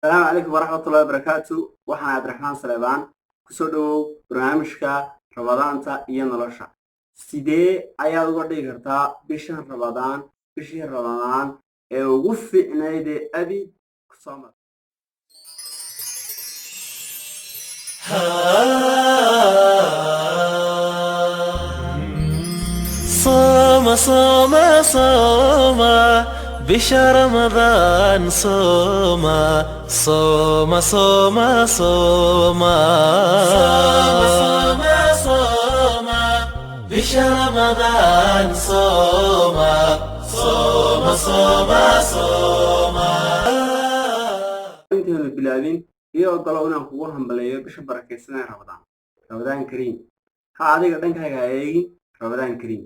Asalaamu calaykum waraxmatullahi wabarakaatu. Waxaan Cabdiraxmaan Saleebaan. Kusoo dhowow barnaamijka Rabadaanta iyo nolosha. Sidee ayaad uga dhigi kartaa bishan Rabadaan bishii Rabadaan ee ugu fiicnayd ee abid kusoo mar? صوم صوم صوم بشهر رمضان، صوم صوم صوم صوم صوم صوم بشهر رمضان، صوم صوم صوم صوم. Intaynu bilaabin, iyo ogolow inaan kugu hambaleeyo bisha barakaysan ee Rabadaan. Rabadaan kariim. Ha adiga dhankaaga ha eegin. Rabadaan kariim.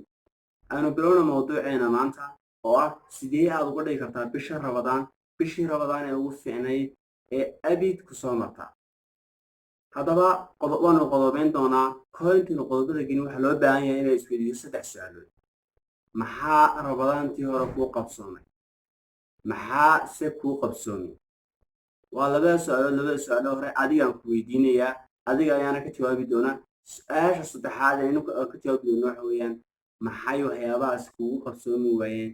Aanu bilowna mawduuceena maanta oo ah: sidee aad uga dhigi kartaa bisha Rabadaan bishii Rabadaan ee ugu fiicnayd ee abid ku soo marta? Haddaba waanu qodobeyn doonaa. Kahor intaynu qodobada gelin, waxaa loo baahan yahay inay isweydiiyo saddex su-aalood. Maxaa Rabadaantii hore kuu qabsoomay? Maxaa se kuu qabsoomay? Waa labada su-aalood. Labada su-aalood hore adigaan ku weydiinayaa, adiga ayaana ka jawaabi doona. Su-aasha saddexaad ee inu ka jawaabi doono waxa weeyaan: maxay waxyaabahaas kugu qabsoomi waayeen,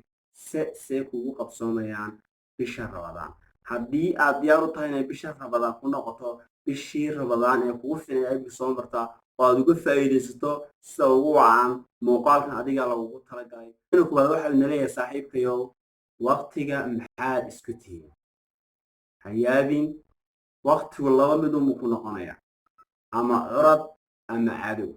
se see kugu qabsoomayaan bisha Rabadaan? Haddii aad diyaar u tahay inay bisha Rabadaan ku noqoto bishii Rabadaan ee kugu fiicnay abid soo martaa oo aad uga faa'iidaysato sida ugu wacan, muuqaalkan adiga lagugu talagalay. Ina kuwaad waxa uu naleeyahay: saaxiibkayow, waqtiga maxaad isku tihiin? Hayaabin, waqtigu laba mid unbuu ku noqonaya: ama curad ama cadow.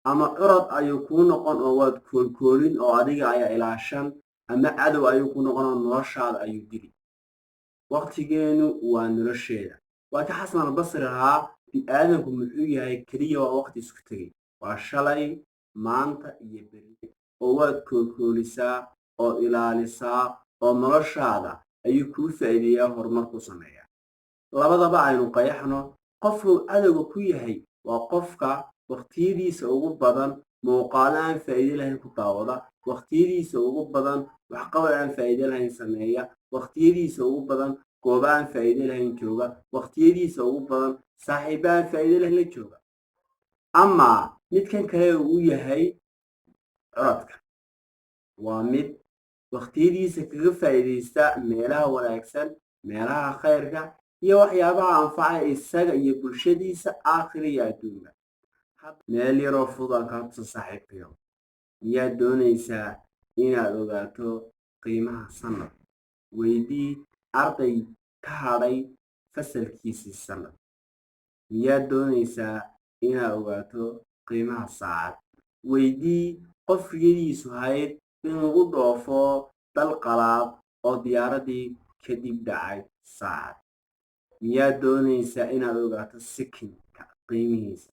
Ama curad ayuu kuu noqon oo waad koolkoolin oo adiga ayaa ilaashan, ama cadow ayuu ku noqon oo noloshaada ayuu dili. Waqtigeenu waa nolosheeda. Waa ka Xasan Albasri ahaa: bini'aadanku muxuu yahay? Keliya waa waqti isku tegey, waa shalay, maanta iyo beri, oo waad koolkoolisaa ood ilaalisaa oo noloshaada ayuu kuu faa'iideeyaa, horumar ku sameeyaa. Labadaba aynu qayaxno. Qofku cadowga ku yahay waa qofka waqtiyadiisa ugu badan muuqaalo aan faa'iide lahayn ku daawada, waqtiyadiisa ugu badan waxqabad aan faa'iide lahayn sameeya, waqtiyadiisa ugu badan goobo aan faa'iide lahayn jooga, waqtiyadiisa ugu badan saaxiibo aan faa'iide lahayn la jooga. Ama midkan kale uu yahay curadka waa mid waqtiyadiisa kaga faa'iidaysta meelaha wanaagsan, meelaha khayrka iyo waxyaabaha anfacaya isaga iyo bulshadiisa, aakhira iyo adduunka. Meel yaroo fudud aan kaa tuso, saaxiibkayo. Miyaad doonaysaa inaad ogaato qiimaha sanad? Weydii arday ka hadhay fasalkiisii sanad. Miyaad doonaysaa inaad ogaato qiimaha saacad? Weydii qof riyadiisu hayd inuu u dhoofo dal qalaad oo diyaaraddii kadib dhacay saacad. Miyaad doonaysaa inaad ogaato sikinka qiimihiisa?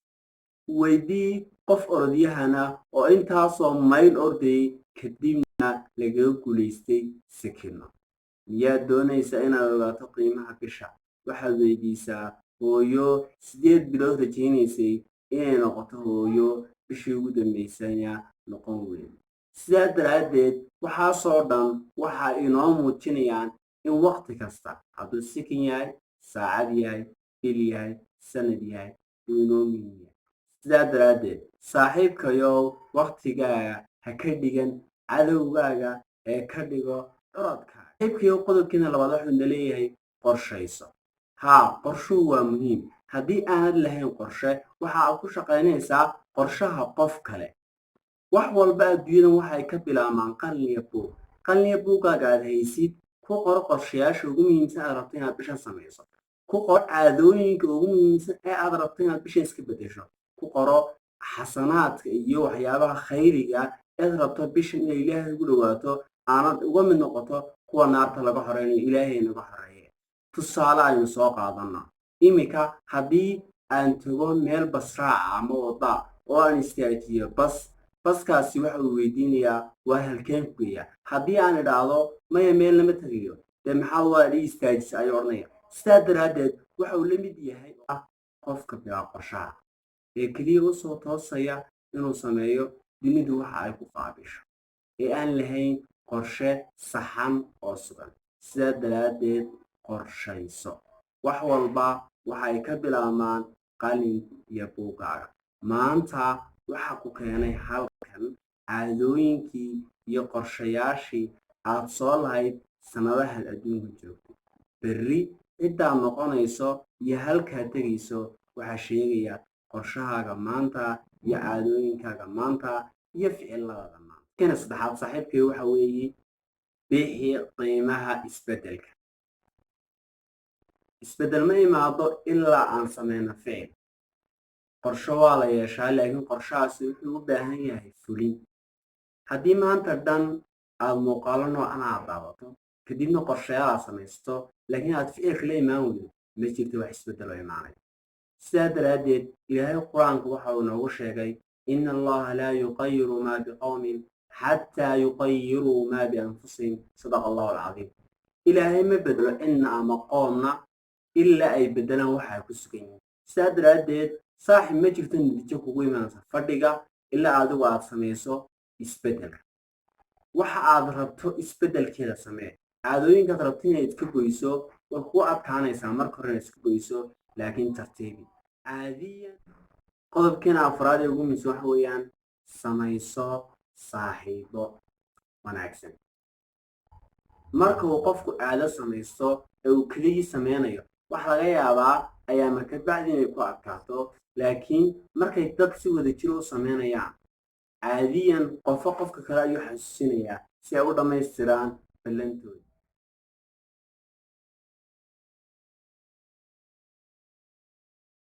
Weydii qof orodyahana oo intaasoo mayl ordayay, kadibna lagaga guulaystay sikino. Miyaad doonaysaa inaad ogaato qiimaha bisha? Waxaad weydiisaa hooyo 8 bilood rajaynaysay inay noqoto hooyo, bishii ugu dambaysayna noqon weyn. Sidaa daraaddeed, waxaasoo dhan waxa inoo muujinayaan in waqti kasta, hadduu sikin yahay, saacad yahay, bil yahay, sanad yahay, uu inoo muhiim yahay. Sidaa daraaddeed, saaxiibkayow, waktigaaga ha ka dhigan cadowgaaga ee ka dhigo curadkaaga. Saaxiibkayow, qodobkiina labaad waxuu na leeyahay: qorshayso. Haa, qorshuhu waa muhiim. Haddii aanad lahayn qorshe, waxa aad ku shaqaynaysaa qorshaha qof kale. Wax walba adduunyadan waxay ka bilaabmaan qalin iyo buug. Qalin iyo buuggaaga aad haysid ku qoro qorshayaasha ugu muhiimsan aad rabto inaad bishan samayso. Ku qoro caadooyinka ugu muhiimsan ee aad rabto inaad bishan iska bedesho. Ku qoro xasanaadka iyo waxyaabaha khayriga eed rabto bishan inay Ilaahay ugu dhawaato, aanad uga mid noqoto kuwa naarta laga xoreynayo. Ilaahay naga xoreeye. Tusaale aynu soo qaadana: iminka haddii aan tago meel basraaca ama waddaa oo aan istaajiyo bas, baskaasi waxa uu weydiinayaa: "Waa halkeen ku geeyaa?" Haddii aan idhaahdo "Maya, meel lama tegayo," dee maxaa waa ii istaajisa ayuu odhanaya. Sidaa daraaddeed, waxa uu la mid yahay qofka bilaa qorshaha ee keliya usoo toosaya inuu sameeyo dunidu waxa ay ku qaabisho ee aan lahayn qorshe saxan oo sugan. Sidaa daraaddeed. Qorshayso. Wax walba waxa ay ka bilaabmaan qalin iyo buuggaaga. Maanta waxa ku keenay halkan caadooyinkii iyo qorshayaashii aad soo lahayd sannadahaad adduunka joogtay. Berri ciddaad noqonayso iyo halkaad tegayso waxaa sheegaya qorshahaaga maanta iyo caadooyinkaaga maanta iyo ficiladaada maanta. Kana saddexaad, saaxiibkay, waxa weeye bixi qiimaha isbeddelka. Isbeddel ma imaado ilaa aan sameyno ficil. Qorsho waa la yeeshaa, laakiin qorshahaasi wuxuu u baahan yahay fulin. Haddii maanta dhan aada muuqaalo noocan aad daawato, kadibna qorshayaal aad samaysto, laakiin aad ficilka la imaan weydo, ma jirto wax isbeddel oo imaanaya. Sidaa daraaddeed, Ilaahay Qur-aanku waxa uu noogu sheegay: "إن الله لا يغير ما بقوم حتى يغيروا ما بأنفسهم". صدق الله العظيم. Ilaahay ma bedelo cidna ama qoomna ilaa ay bedelaan waxa ay ku sugan yihiin. Sidaa daraaddeed, saaxib, ma jirto natiijo kugu imaanaysa fadhiga ilaa adigu aad samayso isbeddelka. Waxa aad rabto isbeddelkeeda samee. Caadooyinkaad rabto inaad iska goyso way kugu adkaanaysaa marka hore inaad iska goyso, laakiin tartiibi. Caadiyan, qodobkiina afraad ee ugu muhiimsan waxa weeyaan samayso saaxiibo wanaagsan. Marka uu qofku caado samaysto ee uu keligii sameynayo, waxa laga yaabaa ayaa marka bacdi inay ku adkaato, laakiin markay dad si wada jiro u sameynayaan, caadiyan qofo qofka kale ayuu xasuusinayaa si ay u dhammaystiraan ballantooda.